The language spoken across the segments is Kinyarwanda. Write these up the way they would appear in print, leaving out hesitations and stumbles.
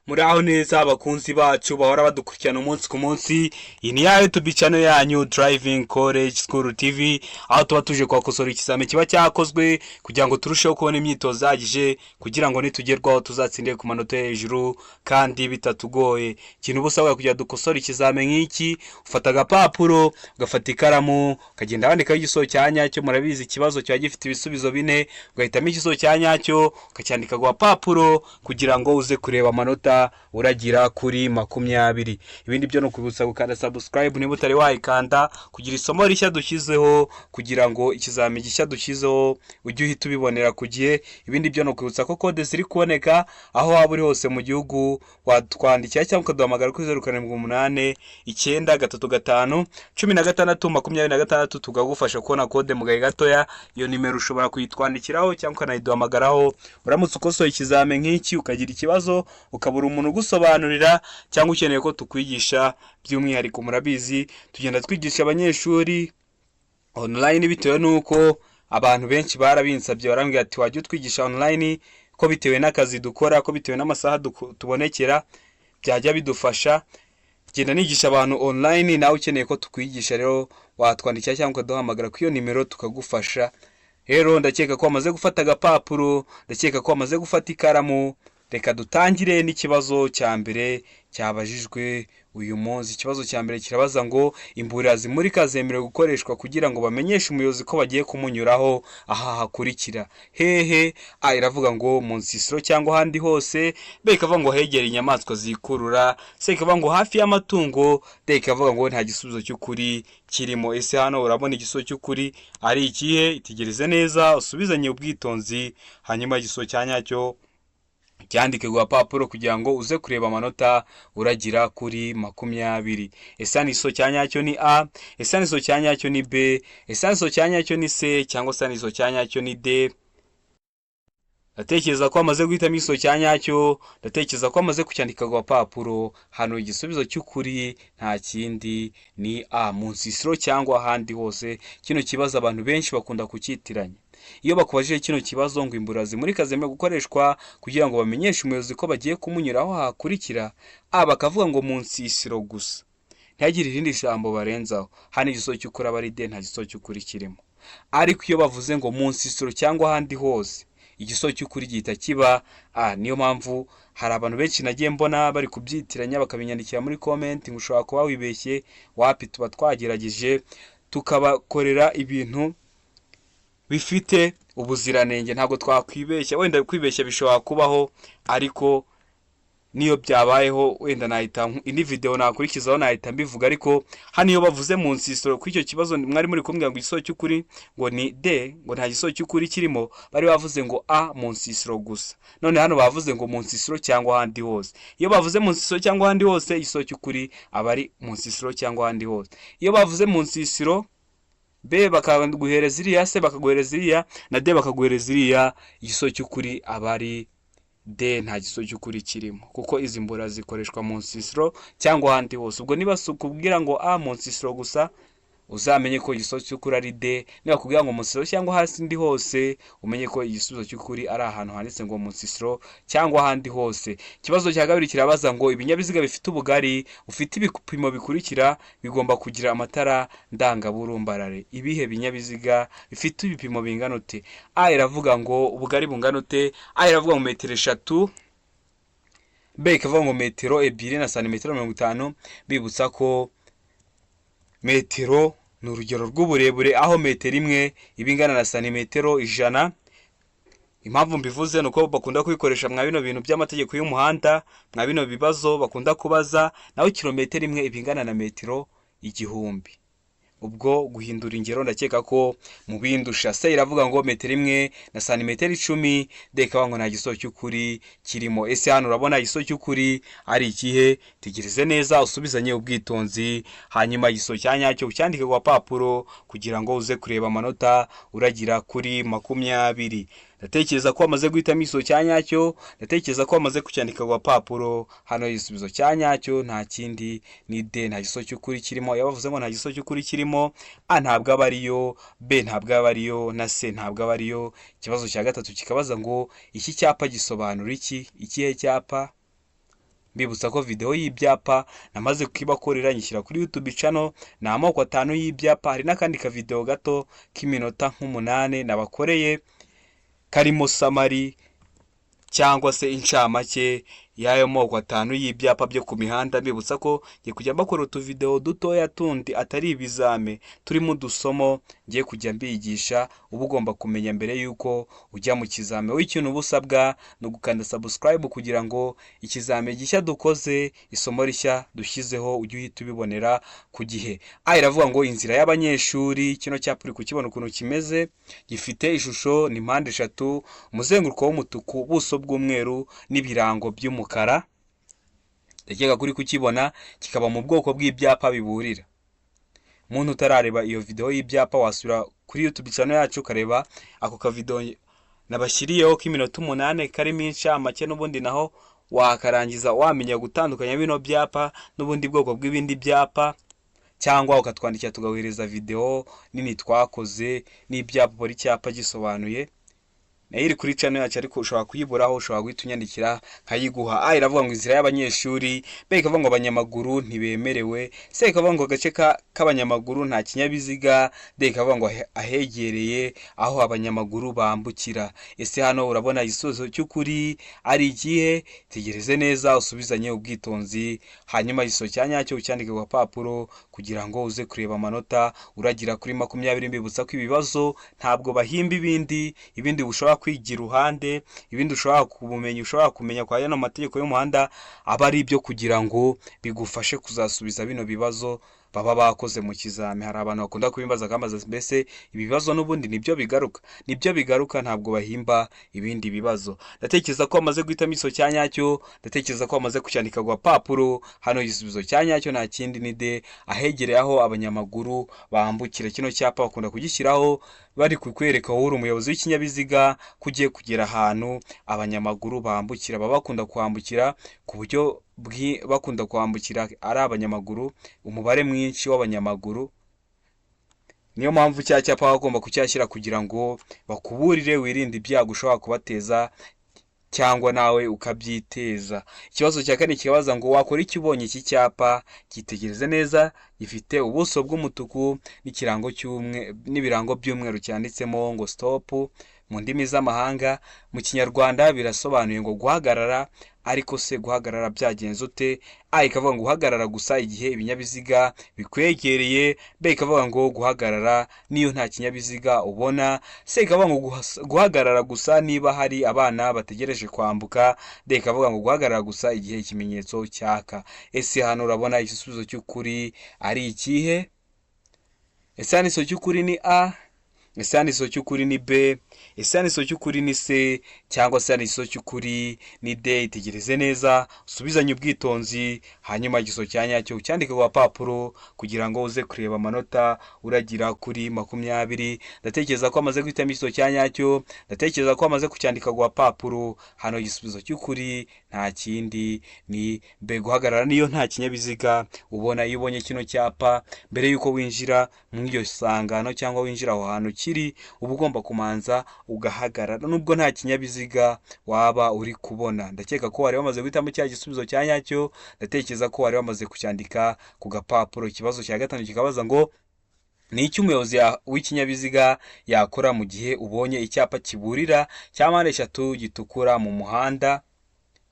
Muraho neza abakunzi bacu bahora badukurikirana umunsi ku munsi. Iyi ni ya YouTube channel yanyu Driving College School TV, aho tuba tuje kubakosora ikizami kiba cyakozwe kugira ngo turusheho kubona imyitozo ihagije, kugira ngo nitugerwaho tuzatsinde ku manota yo hejuru kandi bitatugoye. Ikintu uba usabwa kugira dukosore ikizami nk'iki, ufata agapapuro, ugafata ikaramu, ukagenda wandikaho igisubizo cya nyacyo. Murabizi, ikibazo kiba gifite ibisubizo bine, ugahitamo igisubizo cya nyacyo ukacyandika ku gapapuro kugira ngo uze kureba amanota uragira kuri 20. Ibindi byo ni ukubutsa gukanda subscribe niba utari wayikanda, kugira isomo rishya dushyizeho, kugira ngo ikizami gishya dushyizeho ujye uhita ubibonera ku gihe. Ibindi byo ni ukwibutsa ko kode ziri kuboneka aho waba uri hose mu gihugu, watwandikira cyangwa ukaduhamagara kuri 0789351626, tukagufasha kubona kode mu gahe gatoya. Iyo nimero ushobora kuyitwandikiraho cyangwa ukanayiduhamagaraho. Uramutse ukosoye ikizami nk'iki ukagira ikibazo, ukabura umuntu ugusobanurira, cyangwa ukeneye ko tukwigisha by'umwihariko, murabizi tugenda twigisha abanyeshuri online bitewe n'uko abantu benshi barabinsabye, barambwira ati: "Wajya utwigisha online, ko bitewe n'akazi dukora, ko bitewe n'amasaha tubonekera byajya bidufasha." Genda nigisha abantu online. Nawe ukeneye ko tukwigisha rero, watwandikira cyangwa ukaduhamagara kuri iyo nimero tukagufasha. Rero ndakeka ko wamaze gufata agapapuro, ndakeka ko wamaze gufata ikaramu. Reka dutangire n'ikibazo cya mbere cyabajijwe uyu munsi. Ikibazo cya mbere kirabaza ngo: "Imburira zimurika zemerewe gukoreshwa kugira ngo bamenyeshe umuyobozi ko bagiye kumunyuraho aha hakurikira hehe?" A iravuga ngo mu nsisiro cyangwa ahandi hose, B ikavuga ngo hegere inyamaswa zikurura, C ikavuga ngo hafi y'amatungo, D ikavuga ngo nta gisubizo cy'ukuri kirimo. Ese hano urabona igisubizo cy'ukuri ari ikihe? Itegereze neza, usubizanye ubwitonzi, hanyuma igisubizo cya nyacyo cyandike ku gapapuro kugira ngo uze kureba amanota uragira kuri 20. Ese hano igisubizo cya nyacyo ni A? Ese hano igisubizo cya nyacyo ni B? Ese hano igisubizo cya nyacyo ni C, cyangwa se hano igisubizo cya nyacyo ni D? Ndatekereza ko wamaze guhitamo igisubizo cya nyacyo, ndatekereza ko wamaze kucyandika ku gapapuro. Hano igisubizo cy'ukuri nta kindi ni A, mu nsisiro cyangwa ahandi hose. Kino kibazo abantu benshi bakunda kucyitiranya. Iyo bakubajije kino kibazo ngo: "Imburira zimurika zemewe gukoreshwa kugira ngo bamenyeshe umuyobozi ko bagiye kumunyuraho hakurikira", A bakavuga ngo mu nsisiro gusa, ntihagire irindi jambo barenzaho, hano igisubizo cy'ukuri aba ari D, nta gisubizo cy'ukuri kirimo. Ariko iyo bavuze ngo mu nsisiro cyangwa ahandi hose, igisubizo cy'ukuri gihita kiba A. Niyo mpamvu hari abantu benshi nagiye mbona bari kubyitiranya, bakabinyandikira muri comment ngo ushobora kuba wibeshye. Wapi, tuba twagerageje tukabakorera ibintu bifite ubuziranenge, ntabwo twakwibeshya. Wenda kwibeshya bishobora kubaho, ariko niyo byabayeho wenda nahita indi video nakurikizaho nahita mbivuga. Ariko hano iyo bavuze mu nsisiro, kuri icyo kibazo mwari muri kumbwira ngo igisubizo cy'ukuri ngo ni D, ngo nta gisubizo cy'ukuri kirimo, bari bavuze ngo A, mu nsisiro gusa. None hano bavuze ngo mu nsisiro cyangwa ahandi hose. Iyo bavuze mu nsisiro cyangwa ahandi hose, igisubizo cy'ukuri aba ari mu nsisiro cyangwa ahandi hose. Iyo bavuze mu nsisiro, B bakaguhereza iriya, C bakaguhereza iriya, na D bakaguhereza iriya, igisubizo cy'ukuri aba ari D, nta gisubizo cy'ukuri kirimo, kuko izi mbura zikoreshwa mu nsisiro cyangwa ahandi hose. Ubwo niba si ukubwira ngo A, mu nsisiro gusa, uzamenye ko igisubizo cy'ukuri ari D. Niba bakubwira ngo mu nsisiro cyangwa ahandi hose, umenye ko igisubizo cy'ukuri ari ahantu handitse ngo mu nsisiro cyangwa ahandi hose. Ikibazo cya kabiri kirabaza ngo: "Ibinyabiziga bifite ubugari bufite ibipimo bikurikira bigomba kugira amatara ndangaburumbarare." Ibihe binyabiziga bifite ibipimo bingana ute? A iravuga ngo ubugari bungana ute? A iravuga ngo metero 3, B ikavuga ngo metero 2 na santimetero 50. Bibutsa ko metero ni urugero rw'uburebure, aho metero imwe iba ingana na santimetero 100. Impamvu mbivuze ni uko bakunda kubikoresha mwa bino bintu by'amategeko y'umuhanda, mwa bino bibazo bakunda kubaza. Naho kilometero imwe iba ingana na metero 1000. Ubwo guhindura ingero ndakeka ko mubindusha. C iravuga ngo metero 1 na santimetero 10, D ikavuga ngo nta gisubizo cy'ukuri kirimo. Ese hano urabona igisubizo cy'ukuri ari ikihe? Tegereze neza, usubizanye ubwitonzi, hanyuma igisubizo cya nyacyo ucyandike ku gapapuro kugira ngo uze kureba amanota uragira kuri 20. Ndatekereza ko wamaze guhitamo igisubizo cya nyacyo, ndatekereza ko wamaze kucyandika ku gapapuro. Hano igisubizo cya nyacyo nta kindi ni D, nta gisubizo cy'ukuri kirimo. Iyo bavuze ngo nta gisubizo cy'ukuri kirimo, A ntabwo aba ariyo, B ntabwo aba ariyo, na C ntabwo aba ariyo. Ikibazo cya gatatu kikabaza ngo: "Iki cyapa gisobanura iki?" Ikihe cyapa? Mbibutsa ko videwo y'ibyapa namaze kuyibakorera, nyishyira kuri YouTube channel. Ni amoko atanu y'ibyapa. Hari n'akandi kavidewo gato k'iminota nk'umunani nabakoreye karimo summary cyangwa se incamake y'ayo moko atanu y'ibyapa byo ku mihanda. Mbibutsa ko ngiye kujya mbakora utuvidewo dutoya tundi atari ibizame, turimo udusomo ngiye kujya mbigisha uba ugomba kumenya mbere y'uko ujya mu kizame. Wowe ikintu uba usabwa ni ugukanda subscribe kugira ngo ikizame gishya dukoze, isomo rishya dushyizeho, ujye uhita ubibonera ku gihe. A iravuga ngo inzira y'abanyeshuri. Kino cyapa uri kukibona ukuntu kimeze? Gifite ishusho ni mpande eshatu, umuzenguruko w'umutuku, ubuso bw'umweru n'ibirango by'umukara. Ndakeka kuri kukibona. Kikaba mu bwoko bw'ibyapa biburira. Umuntu utarareba iyo videwo y'ibyapa, wasubira kuri YouTube channel yacu ukareba ako kavidewo nabashyiriyeho k'iminota 8 karimo incamake. N'ubundi naho wakarangiza wamenya gutandukanya bino byapa n'ubundi bwoko bw'ibindi byapa, cyangwa ukatwandikira tugahereza videwo nini twakoze n'ibyapa, buri cyapa gisobanuye. Nayo iri kuri channel yacu, ariko ushobora kuyiburaho, ushobora guhita unyandikira nkayiguha. A iravuga ngo inzira y'abanyeshuri, B ikavuga ngo abanyamaguru ntibemerewe, C ikavuga ngo agace k'abanyamaguru nta kinyabiziga, D ikavuga ngo ahegereye aho abanyamaguru bambukira. Ese hano urabona igisubizo cy'ukuri ari ikihe? Tegereze neza, usubizanye ubwitonzi, hanyuma igisubizo cya nyacyo ucyandike ku gapapuro kugira ngo uze kureba amanota uragira kuri 20. Mbibutsa ko ibibazo ntabwo bahimba ibindi, ibindi ushobora kwigira iruhande, ibindi ushobora kubumenyi, ushobora kumenya kwa yano mategeko y'umuhanda, aba ari ibyo kugira ngo bigufashe kuzasubiza bino bibazo baba bakoze mu kizami. Hari abantu bakunda kubimbaza, akambaza mbese ibi bibazo n'ubundi nibyo bigaruka? Nibyo bigaruka, ntabwo bahimba ibindi bibazo. Ndatekereza ko bamaze guhitamo igisubizo cya nyacyo, ndatekereza ko bamaze kucyandika ku gapapuro. Hano igisubizo cya nyacyo nta kindi, ni D, ahegereye aho abanyamaguru bambukira. Kino cyapa bakunda kugishyiraho bari kukwereka wowe uri umuyobozi w'ikinyabiziga ko ugiye kugera ahantu abanyamaguru bambukira. Baba bakunda kuhambukira ku buryo bakunda kuhambukira ari abanyamaguru, umubare mwinshi w'abanyamaguru. Niyo mpamvu cya cyapa baba bagomba kucyashyira kugira ngo bakuburire, wirinde ibyago ushobora kubateza cyangwa nawe ukabyiteza. Ikibazo cya kane kibaza ngo wakora iki ubonye iki cyapa? Cyitegereze neza. Gifite ubuso bw'umutuku n'ikirango cy'umwe n'ibirango by'umweru, cyanditsemo ngo "stop" mu ndimi z'amahanga. Mu Kinyarwanda birasobanuye ngo guhagarara. Ariko se guhagarara byagenze ute? A ikavuga ngo guhagarara gusa igihe ibinyabiziga bikwegereye, B ikavuga ngo guhagarara niyo nta kinyabiziga ubona, C ikavuga ngo guhagarara gusa niba hari abana bategereje kwambuka, D ikavuga ngo guhagarara gusa igihe ikimenyetso cyaka. Ese hano urabona igisubizo cy'ukuri ari ikihe? Ese hano igisubizo cy'ukuri ni A? Ese hano igisubizo cy'ukuri ni B? Ese hano igisubizo cy'ukuri ni C? Cyangwa se hano igisubizo cy'ukuri ni D? Itegereze neza, usubizanye ubwitonzi, hanyuma igisubizo cya nyacyo ucyandike ku gapapuro kugira ngo uze kureba amanota uragira kuri 20. Ndatekereza ko amaze guhitamo igisubizo cya nyacyo, ndatekereza ko amaze kucyandika ku gapapuro. Hano igisubizo cy'ukuri nta kindi, ni B, guhagarara niyo nta kinyabiziga ubona. Iyo ubonye kino cyapa, mbere y'uko winjira muri iryo sangano cyangwa winjira aho hantu kiri, uba ugomba kumanza ugahagarara nubwo nta kinyabiziga waba uri kubona. Ndakeka ko wari wamaze guhitamo cya gisubizo cya nyacyo, ndatekereza ko wari wamaze kucyandika ku gapapuro. Ikibazo cya gatanu kikabaza ngo ni iki umuyobozi w'ikinyabiziga yakora mu gihe ubonye icyapa kiburira cya mpande eshatu gitukura mu muhanda?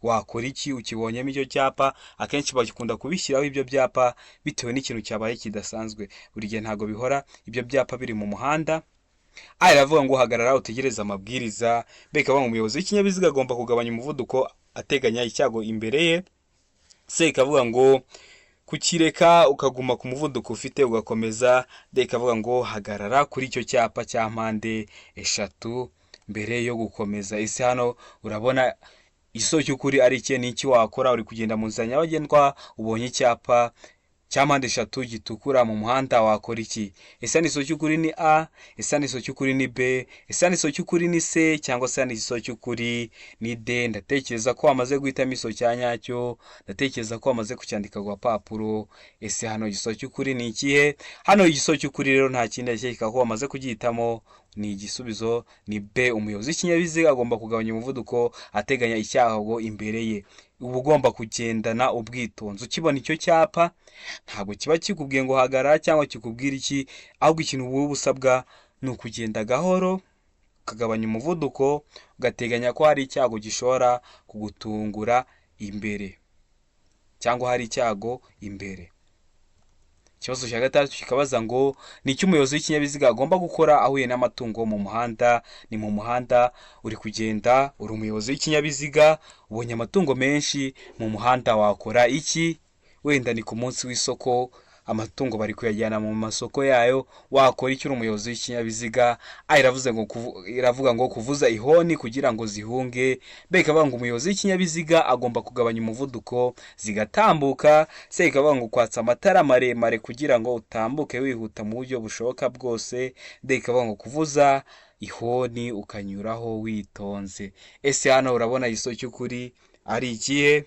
Wakora iki ukibonyemo icyo cyapa? Akenshi bakunda kubishyiraho ibyo byapa bitewe n'ikintu cyabaye kidasanzwe. Buri gihe ntabwo bihora ibyo byapa biri mu muhanda. A iravuga ngo hagarara utegereze amabwiriza, B ikavuga ngo umuyobozi w'ikinyabiziga agomba kugabanya umuvuduko ateganya icyago imbere ye, C ikavuga ngo kukireka ukaguma ku muvuduko ufite ugakomeza, D ikavuga ngo hagarara kuri icyo cyapa cya mpande eshatu mbere yo gukomeza. Ese hano urabona igisubizo cy'ukuri ari ikihe? Ni iki wakora uri kugenda mu nzira nyabagendwa, ubonye icyapa cya mpande eshatu gitukura mu muhanda? Wakora iki? Ese hano igisubizo cy'ukuri ni A? Ese hano igisubizo cy'ukuri ni B? Ese hano igisubizo cy'ukuri ni C? Cyangwa se hano igisubizo cy'ukuri ni D? Ndatekereza ko wamaze guhitamo igisubizo cya nyacyo, ndatekereza ko wamaze kucyandika ku gapapuro. Ese hano igisubizo cy'ukuri ni ikihe? Hano igisubizo cy'ukuri rero nta kindi, ndakeka ko wamaze kugihitamo, ni igisubizo ni B, umuyobozi w'ikinyabiziga agomba kugabanya umuvuduko ateganya icyago imbere ye. Uba ugomba kugendana ubwitonzi. Ukibona icyo cyapa, ntabwo kiba kikubwiye ngo hagarara cyangwa kikubwira iki, ahubwo ikintu wowe usabwa ni ukugenda gahoro, ukagabanya umuvuduko, ugateganya ko hari icyago gishobora kugutungura imbere cyangwa hari icyago imbere. Ikibazo cya gatandatu kikabaza ngo: ni iki umuyobozi w'ikinyabiziga agomba gukora ahuye n'amatungo mu muhanda? Ni mu muhanda uri kugenda, uri umuyobozi w'ikinyabiziga, ubonye amatungo menshi mu muhanda, wakora iki? Wenda ni ku munsi w'isoko, amatungo bari kuyajyana mu masoko yayo, wakora iki uri umuyobozi w'ikinyabiziga? A iravuze ngo iravuga ngo kuvuza ihoni kugira ngo zihunge. B ikavuga ngo umuyobozi w'ikinyabiziga agomba kugabanya umuvuduko zigatambuka. C ikavuga ngo kwatsa amatara maremare kugira ngo utambuke wihuta mu buryo bushoboka bwose. D ikavuga ngo kuvuza ihoni ukanyuraho witonze. Ese hano urabona igisubizo cy'ukuri ari ikihe?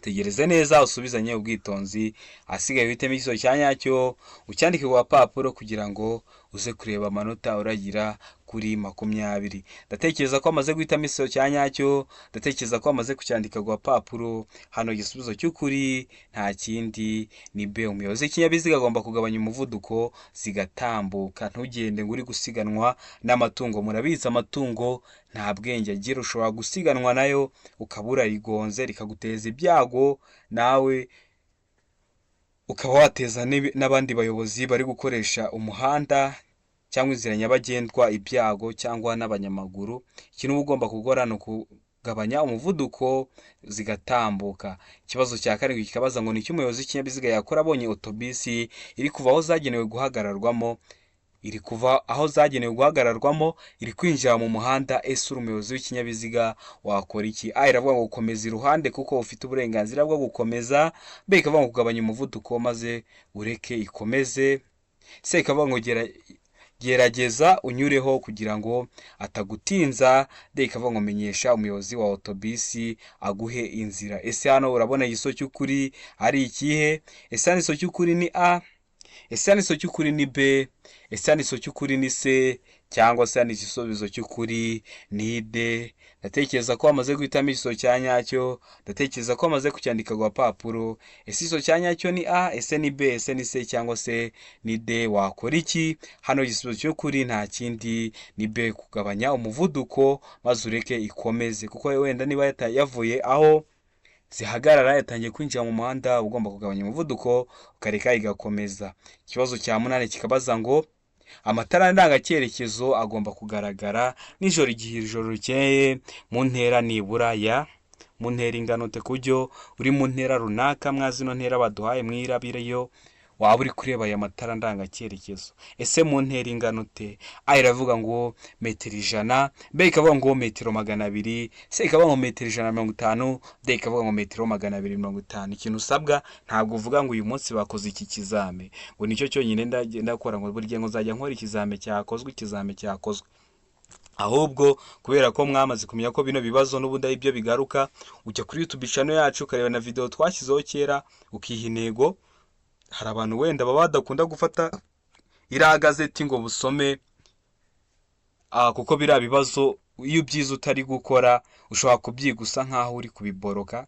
Tegereze neza, usubizanye ubwitonzi, ahasigaye uhitemo igisubizo cya nyacyo, ucyandike ku gapapuro kugira ngo uze kureba amanota uragira kuri 20. Ndatekereza ko wamaze guhitamo igisubizo cya nyacyo, ndatekereza ko wamaze kucyandika ku gapapuro. Hano igisubizo cy'ukuri nta kindi ni B. Umuyobozi w'ikinyabiziga agomba kugabanya umuvuduko zigatambuka. Ntugende ngo uri gusiganwa n'amatungo. Murabizi, amatungo nta bwenge agira, ushobora gusiganwa nayo ukaba urarigonze rikaguteza ibyago, nawe ukaba wateza n'abandi bayobozi bari gukoresha umuhanda cyangwa inzira nyabagendwa ibyago, cyangwa n'abanyamaguru. Ikintu uba ugomba gukora ni ukugabanya umuvuduko zigatambuka. Ikibazo cya karindwi kikabaza ngo: ni iki umuyobozi w'ikinyabiziga yakora abonye otobisi iri kuva aho zagenewe guhagararwamo, iri kuva aho zagenewe guhagararwamo, iri kwinjira mu muhanda? Ese uri umuyobozi w'ikinyabiziga, wakora iki? A iravuga ngo gukomeza iruhande kuko ufite uburenganzira bwo gukomeza. B ikavuga ngo kugabanya umuvuduko maze ureke ikomeze. C ikavuga ngo gerageza unyureho kugira ngo atagutinza. D ikavuga ngo menyesha umuyobozi wa otobisi aguhe inzira. Ese hano urabona igisubizo cy'ukuri ari ikihe? Ese hano igisubizo cy'ukuri ni A? Ese hano igisubizo cy'ukuri ni B? Ese hano igisubizo cy'ukuri ni C? Cyangwa se hano igisubizo cy'ukuri ni D? Ndatekereza ko wamaze guhitamo igisubizo cya nyacyo, ndatekereza ko wamaze kucyandika ku gapapuro. Ese igisubizo cya nyacyo ni A? Ese ni B? Ese ni C? Cyangwa se ni D? Wakora iki? Hano igisubizo cy'ukuri nta kindi ni B, kugabanya umuvuduko maze ureke ikomeze, kuko wenda niba yavuye aho zihagarara yatangiye kwinjira mu muhanda, uba ugomba kugabanya umuvuduko ukareka igakomeza. Ikibazo cya munani kikabaza ngo: amatara ndangacyerekezo agomba kugaragara nijoro igihe ijoro rikeye mu ntera nibura ya, mu ntera ingana ute, ku buryo uri mu ntera runaka mwa zino ntera baduhaye mwirabiriyo waba uri kureba aya matara ndangacyerekezo? Ese mu ntera ingana ute? A iravuga ngo metero 100, B ikavuga ngo metero 200, C ikavuga ngo metero 150, D ikavuga ngo metero 250. Ikintu usabwa, ntabwo uvuga ngo uyu munsi bakoze iki kizame, ngo nicyo cyonyine ndakora, ngo buri gihe ngo nzajya nkora ikizame cyakozwe, ikizame cyakozwe. Ahubwo kubera ko mwamaze kumenya ko bino bibazo n'ubundi ari byo bigaruka, ujya kuri YouTube channel yacu ukareba na video twashyizeho kera, ukiha intego. Hari abantu wenda baba badakunda gufata iriya gazeti ngo busome, kuko biriya bibazo iyo ubyize utari gukora ushobora kubyiga usa nkaho uri kubiboroka,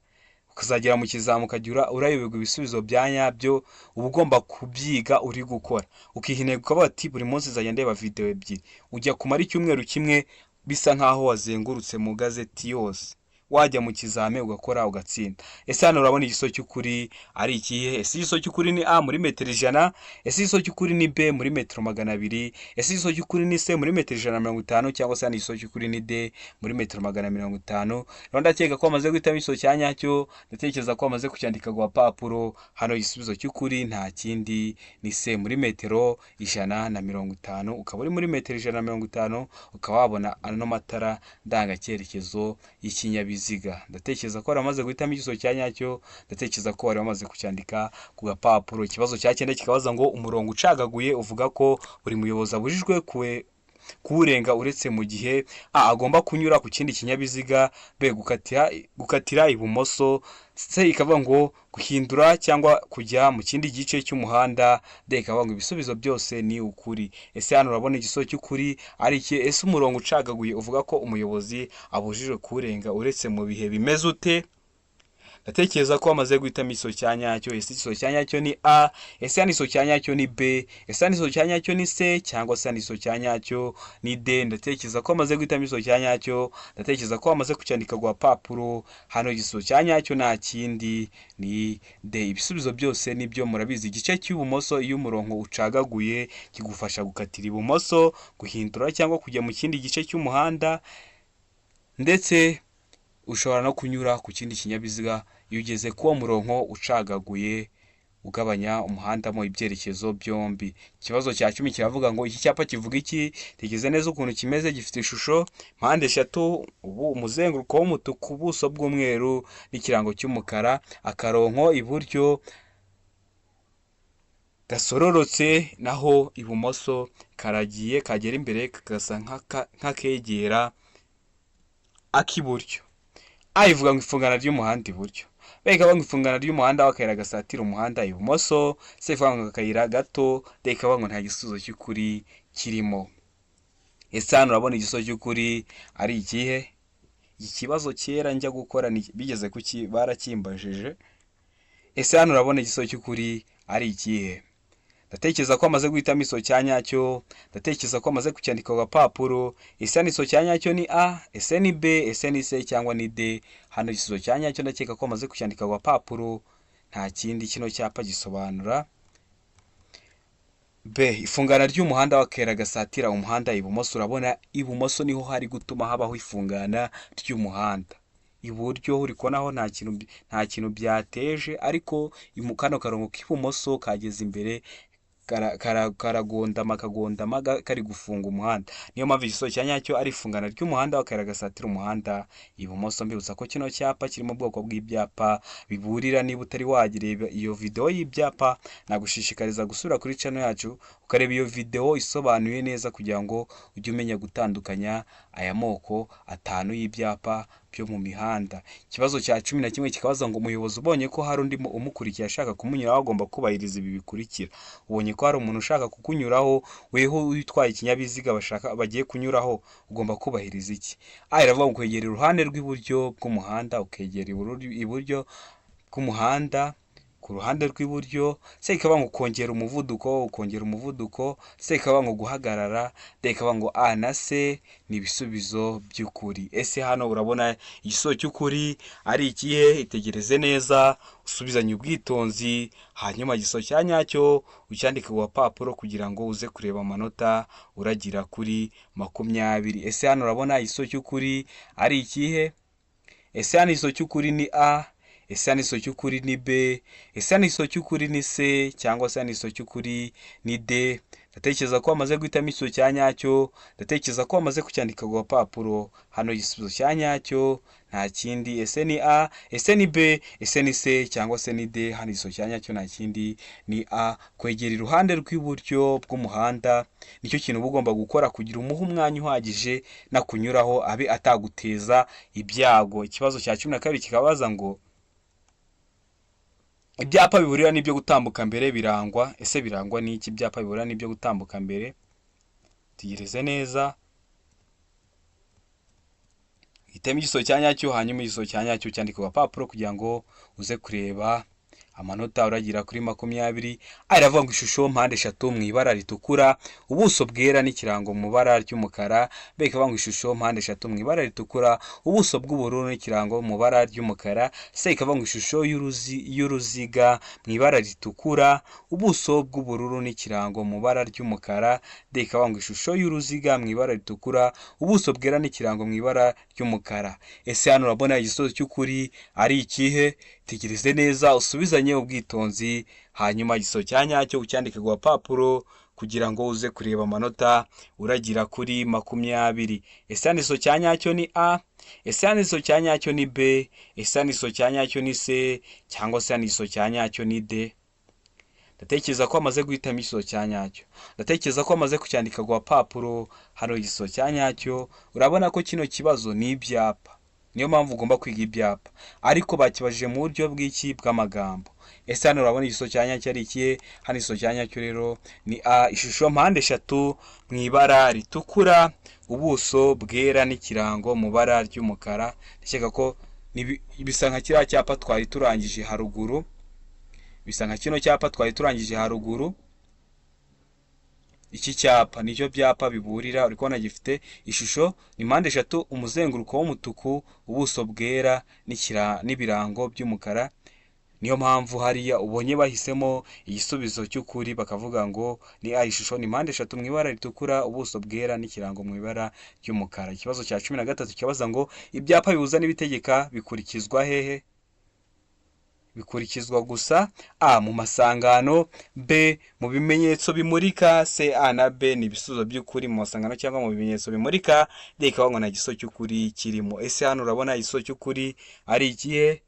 ukazagera mu kizami ukajya urayoberwa ibisubizo bya nyabyo. Uba ugomba kubyiga uri gukora, ukiha intego ukavuga ati: "Buri munsi nzajya ndeba video ebyiri." Ujya kumara icyumweru kimwe bisa nkaho wazengurutse mu gazeti yose, wajya mu kizame ugakora ugatsinda. Ese hano urabona igisubizo cy'ukuri ari ikihe? Ese igisubizo cy'ukuri ni A, muri metero 100? Ese igisubizo cy'ukuri ni B, muri metero 200? Ese igisubizo cy'ukuri ni C, muri metero 150? Cyangwa se hano igisubizo cy'ukuri ni D, muri metero 250? Rero ndakeka ko wamaze guhitamo igisubizo cya nyacyo, ndatekereza ko wamaze kucyandika ku gapapuro. Hano igisubizo cy'ukuri nta kindi ni C, muri metero 150. Ukaba uri muri metero 150, ukaba wabona ano matara ndangacyerekezo y'ikinyabiziga. Ndatekereza ko wari wamaze guhitamo igisubizo cya nyacyo, ndatekereza ko wari wamaze kucyandika ku gapapuro. Ikibazo cya cyenda kikabaza ngo: umurongo ucagaguye uvuga ko buri muyobozi abujijwe kuwurenga uretse mu gihe: A, agomba kunyura ku kindi kinyabiziga; B, gukatira ibumoso; C ikavuga ngo guhindura cyangwa kujya mu kindi gice cy'umuhanda; D ikavuga ngo ibisubizo byose ni ukuri. Ese hano urabona igisubizo cy'ukuri ari iki? Ese umurongo ucagaguye uvuga ko umuyobozi abujijwe kuwurenga uretse mu bihe bimeze ute? Ndatekereza ko wamaze guhitamo igisubizo cya nyacyo. Ese igisubizo cya nyacyo ni A? Ese hano igisubizo cya nyacyo ni B? Ese hano igisubizo cya nyacyo ni C? Cyangwa se hano igisubizo cya nyacyo ni D? Ndatekereza ko wamaze guhitamo igisubizo cya nyacyo. Ndatekereza ko wamaze kucyandika ku gapapuro. Hano igisubizo cya nyacyo nta kindi, ni D. Ibisubizo byose nibyo, murabizi. Igice cy'ibumoso, iyo umurongo ucagaguye, kigufasha gukatira ibumoso, guhindura cyangwa kujya mu kindi gice cy'umuhanda, ndetse ushobora no kunyura ku kindi kinyabiziga iyo ugeze k'uwo murongo ucagaguye ugabanya umuhanda mo ibyerekezo byombi. Ikibazo cya 10 kiravuga ngo iki cyapa kivuga iki? Tekereza neza ukuntu kimeze. Gifite ishusho mpande eshatu, ubu umuzenguruko w'umutuku, ubuso bw'umweru n'ikirango cy'umukara, akarongo iburyo gasororotse, naho ibumoso karagiye kagera imbere kagasa nk'akegera ak'iburyo. A ivuga ngo ifungana ry'umuhanda iburyo, B ikavuga ngo ifungana ry'umuhanda w'akayira gasatira umuhanda ibumoso, C ikavuga ngo akayira gato, D ikavuga ngo nta gisubizo cy'ukuri kirimo. Ese hano urabona igisubizo cy'ukuri ari ikihe? Iki kibazo kera njya gukora bigeze kuki barakimbajije. Ese hano urabona igisubizo cy'ukuri ari ikihe? Ndatekereza ko amaze guhitamo igisubizo cya nyacyo. Ndatekereza ko amaze kucyandika ku gapapuro. Ese hano igisubizo cya nyacyo ni A? Ese ni B? Ese ni C cyangwa ni D? Hano igisubizo cya nyacyo, ndakeka ko amaze kucyandika ku gapapuro, nta kindi, kino cyapa gisobanura B, ifungana ry'umuhanda w'akayira gasatira umuhanda ibumoso. Urabona ibumoso niho hari gutuma habaho ifungana ry'umuhanda. Iburyo uri kubonaho nta kintu byateje, ariko kano karongo k'ibumoso kageze imbere karagondama, kagondama kari gufunga umuhanda. Niyo mpamvu igisubizo cya nyacyo ari ifungana ry'umuhanda w'akayira gasatira umuhanda ibumoso. Mbibutsa ko kino cyapa kiri mu bwoko bw'ibyapa biburira. Niba utari wagireba iyo video y'ibyapa, nagushishikariza gusubira kuri channel yacu ukareba iyo video isobanuye neza, kugira ngo ujye umenya gutandukanya aya moko atanu y'ibyapa byo mu mihanda. Ikibazo cya 11 kikabaza ngo umuyobozi ubonye ko hari undi umukurikiye ashaka kumunyuraho agomba kubahiriza ibi bikurikira. Ubonye ko hari umuntu ushaka kukunyuraho, weho utwaye ikinyabiziga bashaka bagiye kunyuraho, ugomba kubahiriza iki? A iravuga ngo kwegera iruhande rw'iburyo bw'umuhanda, ukegera iburyo bw'umuhanda, ku ruhande rw'iburyo. C ikaba ngo kongera umuvuduko, ukongera umuvuduko. C ikaba ngo guhagarara. D ikaba ngo A na C ni ibisubizo by'ukuri. Ese hano urabona igisubizo cy'ukuri ari ikihe? Itegereze neza, usubizanye ubwitonzi, hanyuma igisubizo cya nyacyo ucyandike ku gapapuro kugira ngo uze kureba amanota uragira kuri 20. Ese hano urabona igisubizo cy'ukuri ari ikihe? Ese hano igisubizo cy'ukuri ni A? Ese hano igisubizo cy'ukuri ni B? Ese hano igisubizo cy'ukuri ni C? Cyangwa se hano igisubizo cy'ukuri ni D? Ndatekereza ko wamaze guhitamo igisubizo cya nyacyo. Ndatekereza ko wamaze kucyandika ku gapapuro. Hano igisubizo cya nyacyo nta kindi. Ese ni A? Ese ni B? Ese ni C cyangwa se ni D? Hano igisubizo cya nyacyo nta kindi, ni A. Kwegera iruhande rw'iburyo bw'umuhanda nicyo kintu uba ugomba gukora kugira umuhe umwanya uhagije nakunyuraho abe ataguteza ibyago. Ikibazo cya 12 kikabaza ngo ibyapa biburira n'ibyo gutambuka mbere birangwa. Ese birangwa n'iki ibyapa biburira n'ibyo gutambuka mbere? Tegereze neza, hitemo igisubizo cya nyacyo, hanyuma igisubizo cya nyacyo cyandike ku gapapuro kugira ngo uze kureba amanota uragira kuri 20. A iravuga ngo ishusho mpande eshatu mu ibara ritukura, ubuso bwera n'ikirango mu ibara ry'umukara. B ikavuga ngo ishusho mpande eshatu mu ibara ritukura, ubuso bw'ubururu n'ikirango mu ibara ry'umukara. C ikavuga ngo ishusho y'uruziga mu ibara ritukura, ubuso bw'ubururu n'ikirango mu ibara ry'umukara. D ikavuga ngo ishusho y'uruziga mu ibara ritukura, ubuso bwera n'ikirango mu ibara ry'umukara. Ese hano urabona igisubizo cy'ukuri ari ikihe? Tegereze neza, usubizanye ubwitonzi, hanyuma igisubizo cya nyacyo ucyandike ku gapapuro kugira ngo uze kureba amanota uragira kuri 20. Ese hano igisubizo cya nyacyo ni A? Ese hano igisubizo cya nyacyo ni B? Ese hano igisubizo cya nyacyo ni C? Cyangwa se hano igisubizo cya nyacyo ni D? Ndatekereza ko wamaze guhitamo igisubizo cya nyacyo. Ndatekereza ko wamaze kucyandika ku gapapuro. Hano igisubizo cya nyacyo, urabona ko kino kibazo ni ibyapa, niyo mpamvu ugomba kwiga ibyapa, ariko bakibajije mu buryo bw'iki? Bw'amagambo. Ese hano urabona igisubizo cya nyacyo ari ikihe? Hano igisubizo cya nyacyo rero ni A, ishusho mpande eshatu mu ibara ritukura, ubuso bwera n'ikirango mu ibara ry'umukara. Ndakeka ko Bisa nka kiriya cyapa twari turangije haruguru, bisa nka kino cyapa twari turangije haruguru. Iki cyapa nicyo byapa biburira, uri kubona gifite ishusho ni mpande eshatu, umuzenguruko w'umutuku, ubuso bwera n'ibirango by'umukara. Niyo mpamvu hariya ubonye bahisemo igisubizo cy'ukuri bakavuga ngo ni A, ishusho ni mpande eshatu mu ibara ritukura, ubuso bwera n'ikirango mu ibara ry'umukara. Ikibazo cya 13 kibaza ngo ibyapa bibuza n'ibitegeka bikurikizwa hehe? Bikurikizwa gusa A mu masangano, B mu bimenyetso bimurika, C A na B ni ibisubizo by'ukuri mu masangano cyangwa mu bimenyetso bimurika, D ikaba ngo nta gisubizo cy'ukuri kirimo. Ese hano urabona igisubizo cy'ukuri ari ikihe?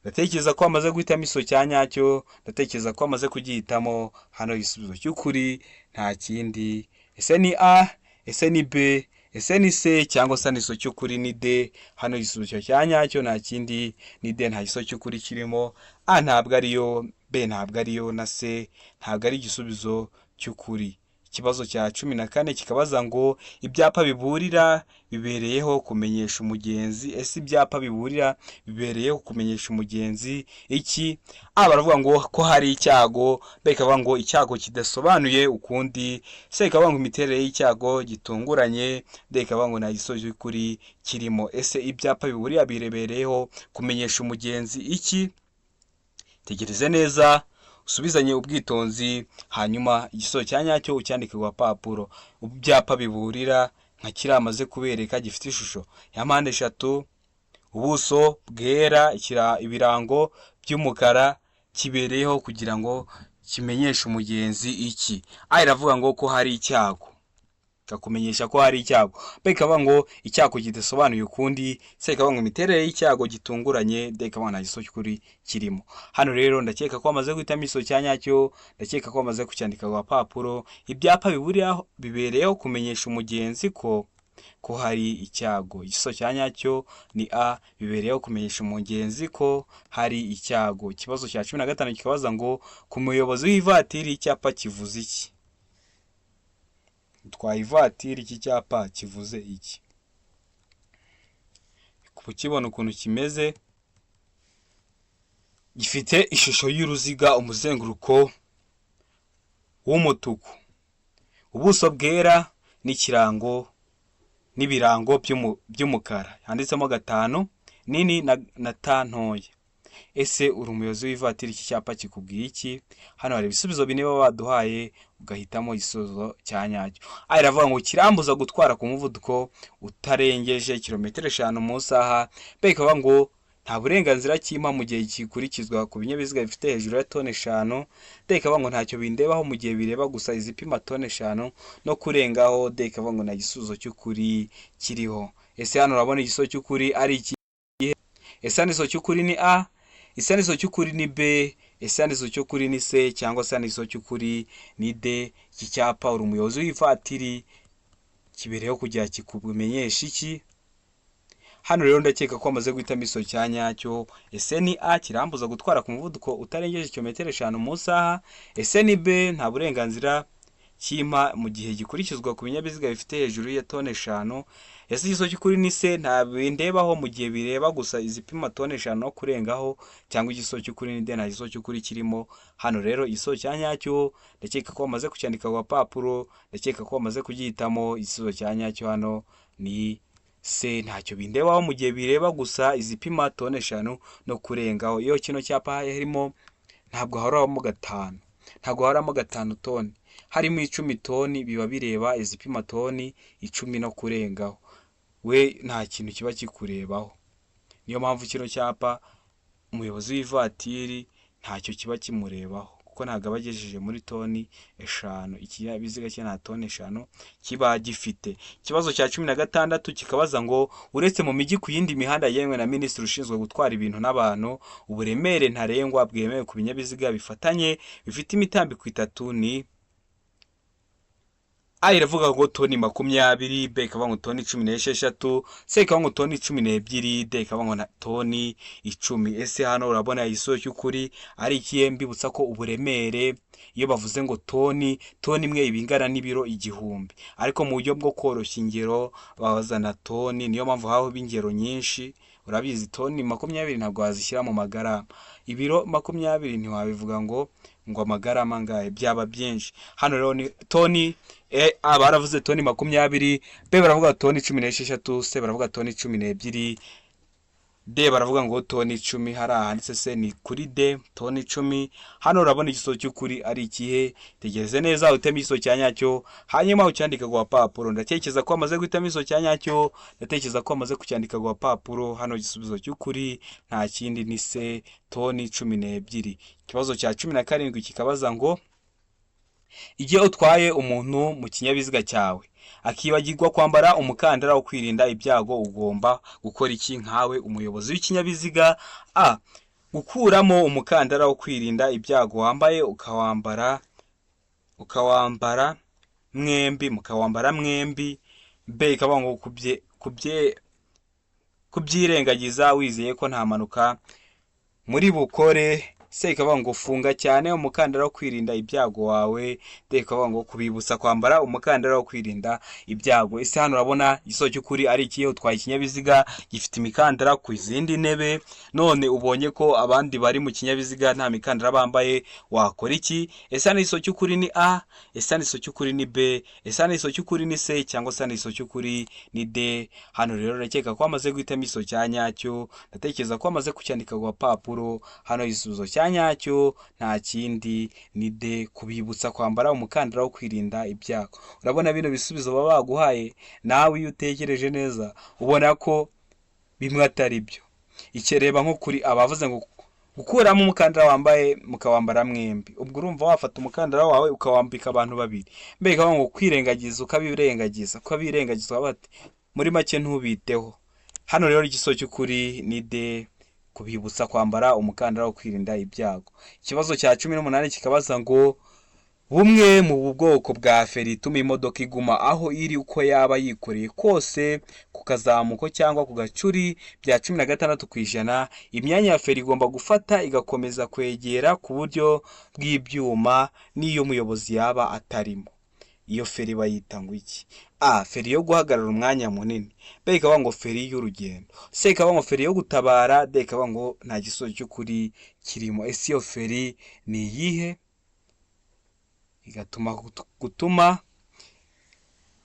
Ndatekereza ko wamaze guhitamo igisubizo cya nyacyo, ndatekereza ko wamaze kugihitamo. Hano igisubizo cy'ukuri nta kindi, ese ni A, ese ni B, ese ni C cyangwa se igisubizo cy'ukuri ni D? Hano igisubizo cya nyacyo nta kindi ni D, nta gisubizo cy'ukuri kirimo. A ntabwo ariyo, B ntabwo ariyo na C ntabwo ari igisubizo cy'ukuri. Ikibazo cya 14 kikabaza ngo ibyapa biburira bibereyeho kumenyesha umugenzi. Ese ibyapa biburira bibereyeho kumenyesha umugenzi iki? A baravuga ngo ko hari icyago, B ikavuga ngo icyago kidasobanuye ukundi, C ikavuga ngo imiterere y'icyago gitunguranye, D ikavuga ngo nta gisubizo cy'ukuri kirimo. Ese ibyapa biburira birebereyeho kumenyesha umugenzi iki? Tegereze neza, usubizanye ubwitonzi, hanyuma igisubizo cya nyacyo ucyandike ku gapapuro. Ibyapa biburira nka kiriya amaze kubereka gifite ishusho ya mpande eshatu, ubuso bwera, ibirango by'umukara, kibereyeho kugira ngo kimenyeshe umugenzi iki? A iravuga ngo ko hari icyago, ikakumenyesha ko hari icyago. B ikavuga ngo icyago kidasobanuye ukundi, C ikavuga ngo imiterere y'icyago gitunguranye, D ikavuga nta gisubizo cy'ukuri kirimo. Hano rero ndakeka ko wamaze guhitamo igisubizo cya nyacyo, ndakeka ko wamaze kucyandika ku gapapuro. Ibyapa biburira bibereyeho kumenyesha umugenzi ko hari icyago. Igisubizo cya nyacyo ni A, bibereyeho kumenyesha umugenzi ko hari icyago. Ikibazo cya 15 kikabaza ngo ku muyobozi w'ivatiri icyapa kivuze iki? Utwaye ivatiri, iki cyapa kivuze iki? Kukibona ukuntu kimeze, gifite ishusho y'uruziga, umuzenguruko w'umutuku, ubuso bwera n'ikirango n'ibirango by'umukara, handitsemo 5 nini na T ntoya. Ese uri umuyobozi w'ivatiri, iki cyapa kikubwiye iki? Hano hari ibisubizo bine baba baduhaye, ugahitamo igisubizo cya nyacyo. A iravuga ngo kirambuza gutwara ku muvuduko utarengeje kilometero 5 mu isaha. B ikavuga ngo nta burenganzira kimpa mu gihe gikurikizwa ku binyabiziga bifite hejuru ya toni 5. D ikavuga ngo ntacyo bindebaho mu gihe bireba gusa izipima toni 5 no kurengaho. D ikavuga ngo nta gisubizo cy'ukuri kiriho. Ese hano urabona igisubizo cy'ukuri ari ikihe? Ese hano igisubizo cy'ukuri ni A? Ese hano igisubizo cy'ukuri ni B? Ese hano igisubizo cy'ukuri ni C cyangwa se hano igisubizo cy'ukuri ni D? Iki cyapa uri umuyobozi w'ivatiri kibereyeho kugira kikumenyeshe iki? Hano rero ndakeka ko wamaze guhitamo igisubizo cya nyacyo. Ese ni A, kirambuza gutwara ku muvuduko utarengeje kilometero 5 mu isaha? Ese ni B, nta burenganzira kimpa mu gihe gikurikizwa ku binyabiziga bifite hejuru ya toni 5? Ese igisubizo cy'ukuri ni C, nta bindebaho mu gihe bireba gusa izipima toni 5 no kurengaho? Cyangwa igisubizo cy'ukuri ni D, nta gisubizo cy'ukuri kirimo? Hano rero igisubizo cya nyacyo ndakeka ko wamaze kucyandika ku gapapuro, ndakeka ko wamaze kugihitamo. Igisubizo cya nyacyo hano ni C, ntacyo bindebaho mu gihe bireba gusa izipima toni 5 no kurengaho. Iyo kino cyapa harimo, ntabwo haramo 5, ntabwo haramo 5 toni, harimo 10 toni, biba bireba izipima toni 10 no kurengaho, we nta kintu kiba kikurebaho. Niyo mpamvu kino cyapa umuyobozi w'ivatiri ntacyo kiba kimurebaho, kuko ntabwo aba agejeje muri toni 5, ikinyabiziga cye nta toni 5 kiba gifite. Ikibazo cya 16 kikabaza ngo uretse mu mijyi, ku yindi mihanda yemewe na minisitiri ushinzwe gutwara ibintu n'abantu, uburemere ntarengwa bwemewe ku binyabiziga bifatanye bifite imitambiko itatu ni? A iravuga ngo toni 20, B ikavuga ngo toni 16, C ikavuga ngo toni 12, D ikavuga ngo toni 10. Ese hano urabona igisubizo cy'ukuri ari ikihe? Mbibutsa ko uburemere iyo bavuze ngo toni, toni imwe iba ingana n'ibiro 1000, ariko mu buryo bwo koroshya ingero bazana toni, niyo mpamvu habaho ingero nyinshi. Urabizi, toni 20 ntabwo wazishyira mu magarama. Ibiro 20 ntiwabivuga ngo amagarama angahe, byaba byinshi. Hano rero ni toni A baravuze toni 20, B baravuga toni 16, C baravuga toni 12, D baravuga ngo toni 10. Hari ahanditse se ni kuri D, toni 10. Hano urabona igisubizo cy'ukuri ari ikihe? Tegereze neza uteme igisubizo cya nyacyo, hanyuma ucyandike ku gapapuro. Ndatekereza ko wamaze guhitamo igisubizo cya nyacyo, ndatekereza ko wamaze kucyandika ku gapapuro. Hano igisubizo cy'ukuri nta kindi ni C, toni 12. Ikibazo cya 17 kikabaza ngo igihe utwaye umuntu mu kinyabiziga cyawe akibagirwa kwambara umukandara wo kwirinda ibyago, ugomba gukora iki nkawe umuyobozi w'ikinyabiziga? A, gukuramo umukandara wo kwirinda ibyago wambaye ukawambara mwembi, mukawambara mwembi. B ikavuga ngo kubyirengagiza wizeye ko nta mpanuka muri bukore. C ikavuga ngo funga cyane umukandara wo kwirinda ibyago wawe. D ikavuga ngo kubibutsa kwambara umukandara wo kwirinda ibyago. Ese hano urabona igisubizo cy'ukuri ari ikihe? Utwaye ikinyabiziga gifite imikandara ku zindi ntebe, none ubonye ko abandi bari mu kinyabiziga nta mikandara bambaye, wakora iki? Ese hano igisubizo cy'ukuri ni A, ese hano igisubizo cy'ukuri ni B, ese hano igisubizo cy'ukuri ni C, cyangwa se hano igisubizo cy'ukuri ni D? Hano rero ndakeka ko wamaze guhitamo igisubizo cya nyacyo, ndatekereza ko wamaze kucyandika ku gapapuro. Hano igisubizo cya nyacyo nta kindi ni D, kubibutsa kwambara umukandara wo kwirinda ibyago. Urabona bino bisubizo baba baguhaye, nawe iyo utekereje neza ubona ko bimwe atari byo. Reba nko kuri abavuze ngo gukuramo umukandara wambaye mukawambara mwembi, ubwo urumva wafata umukandara wawe ukawambika abantu babiri. Mbega ngo kwirengagiza, ukabirengagiza bati muri make ntubiteho. Hano rero igisubizo cy'ukuri ni D, kubibutsa kwambara umukandara wo kwirinda ibyago. Ikibazo cya 18 kikabaza ngo bumwe mu bwoko bwa feri ituma imodoka iguma aho iri uko yaba yikoreye kose ku kazamuko cyangwa ku gacuri bya 16%, imyanya ya feri igomba gufata igakomeza kwegera ku buryo bw'ibyuma n'iyo umuyobozi yaba atarimo. Iyo feri bayita ngo iki? A, feri yo guhagarara umwanya munini. B ikavuga ngo feri y'urugendo. C ikavuga ngo feri yo gutabara. D ikavuga ngo nta gisubizo cy'ukuri kirimo. Ese iyo feri ni iyihe? Igatuma gutuma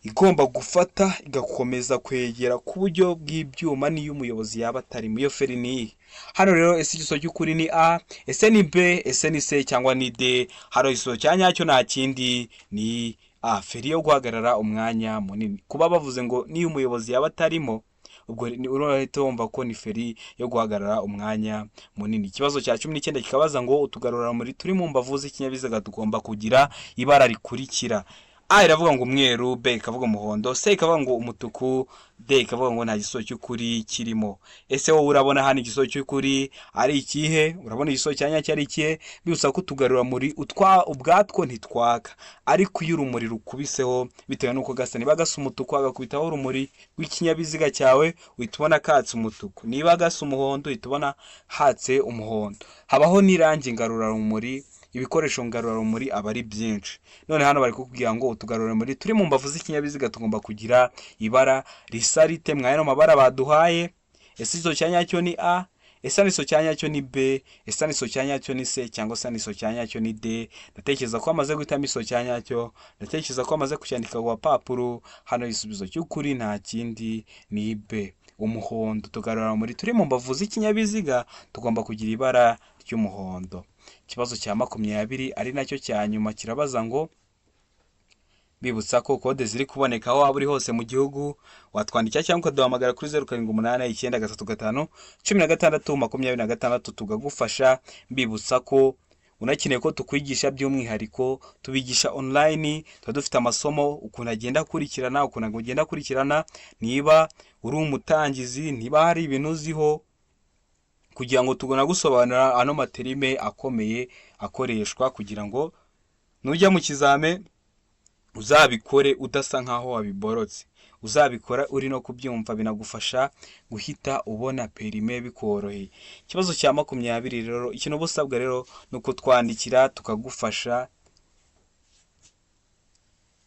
igomba gufata igakomeza kwegera ku buryo bw'ibyuma n'iyo umuyobozi yaba atarimo. Iyo feri ni iyihe? Hano rero ese igisubizo cy'ukuri ni A, ese ni B, ese ni C, cyangwa ni D? Hano igisubizo cya nyacyo nta kindi ni A, feri yo guhagarara umwanya munini. Kuba bavuze ngo niyo umuyobozi yaba atarimo, ubwo urahita wumva ko ni feri yo guhagarara umwanya munini. Ikibazo cya 19 kikabaza ngo utugarurarumuri turi mu mbavu z'ikinyabiziga tugomba kugira ibara rikurikira. A iravuga ngo umweru, B ikavuga umuhondo, C ikavuga ngo umutuku, D ikavuga ngo nta gisubizo cy'ukuri kirimo. Ese wowe urabona hano igisubizo cy'ukuri ari ikihe? Urabona igisubizo cya nyacyo ari ikihe? Bibutsa ko utugarurarumuri utwa ubwatwo ntitwaka, ariko iyo urumuri rukubiseho bitewe n'uko gasa, niba gasa umutuku agakubitaho urumuri rw'ikinyabiziga cyawe, uhita ubona katse umutuku. Niba gasa umuhondo, uhita ubona hatse umuhondo. Habaho n'irangi ngarurarumuri, ibikoresho ngarurarumuri aba ari byinshi. None hano bari kukubwira ngo utugarurarumuri turi mu mbavu z'ikinyabiziga tugomba kugira ibara risa rite mwa yano mabara baduhaye? Ese igisubizo cya nyacyo ni A, ese igisubizo cya nyacyo ni B, ese igisubizo cya nyacyo ni C, cyangwa se igisubizo cya nyacyo ni D? Ndatekereza ko wamaze guhitamo igisubizo cya nyacyo, ndatekereza ko wamaze kucyandika ku gapapuro. Hano igisubizo cy'ukuri nta kindi ni B, umuhondo. Utugarurarumuri turi mu mbavu z'ikinyabiziga tugomba kugira ibara ry'umuhondo. Ikibazo cya 20 ari nacyo cya nyuma kirabaza ngo bibutsa ko kode ziri kuboneka aho waba uri hose mu gihugu, watwandikira cyangwa ukaduhamagara kuri 0789351626 tukagufasha. Mbibutsa ko unakeneye ko tukwigisha by'umwihariko, tubigisha online, tuba dufite amasomo ukuntu agenda akurikirana, ukuntu agenda akurikirana. Niba uri umutangizi, niba hari ibintu uziho, kugira ngo tunagusobanurira ano ma terme akomeye akoreshwa, kugira ngo nujya mu kizame uzabikore udasa nkaho wabiborotse, uzabikora uri no kubyumva, binagufasha guhita ubona perime bikoroheye. Ikibazo cya 20 rero, ikintu uba usabwa rero ni ukutwandikira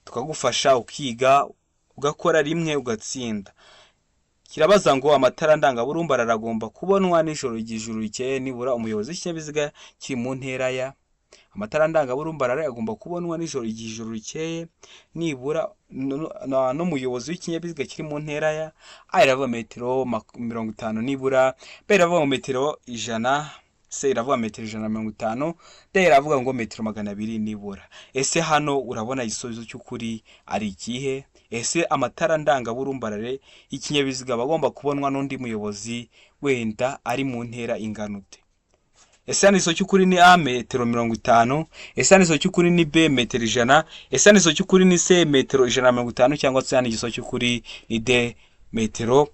tukagufasha ukiga, ugakora rimwe ugatsinda. Kirabaza ngo amatara ndangaburumbarare agomba kubonwa nijoro igihe ijuru rikeye nibura umuyobozi w'ikinyabiziga kiri mu ntera ya. Amatara ndangaburumbarare agomba kubonwa nijoro igihe ijuru rikeye nibura n'umuyobozi w'ikinyabiziga kiri mu ntera ya. A iravuga metero 50 nibura, B iravuga ngo metero 100, C iravuga metero 150, D iravuga ngo metero 200 nibura. Ese hano urabona igisubizo cy'ukuri ari ikihe? Ese amatara ndangaburumbarare y'ikinyabiziga aba agomba kubonwa n'undi muyobozi wenda ari mu ntera ingana ute? Ese hano igisubizo cy'ukuri ni A metero 50? Ese hano igisubizo cy'ukuri ni B metero 100? Ese hano igisubizo cy'ukuri ni C metero 150? Cyangwa se hano igisubizo cy'ukuri ni D metero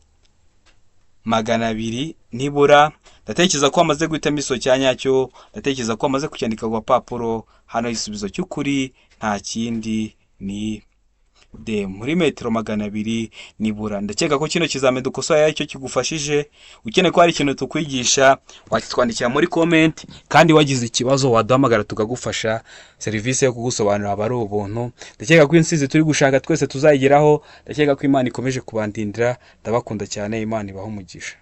200 nibura? Ndatekereza ko wamaze guhitamo igisubizo cya nyacyo, ndatekereza ko wamaze kucyandika ku gapapuro. Hano igisubizo cy'ukuri nta kindi ni D muri metero 200 nibura. Ndakeka ko kino kizamini dukosoye aricyo kigufashije. Ukeneye ko hari ikintu tukwigisha, wakitwandikira muri comment, kandi wagize ikibazo waduhamagara tukagufasha. Serivisi yo kugusobanurira aba ari ubuntu. Ndakeka ko intsinzi turi gushaka twese tuzayigeraho. Ndakeka ko Imana ikomeje kubandindira. Ndabakunda cyane, Imana ibahe umugisha.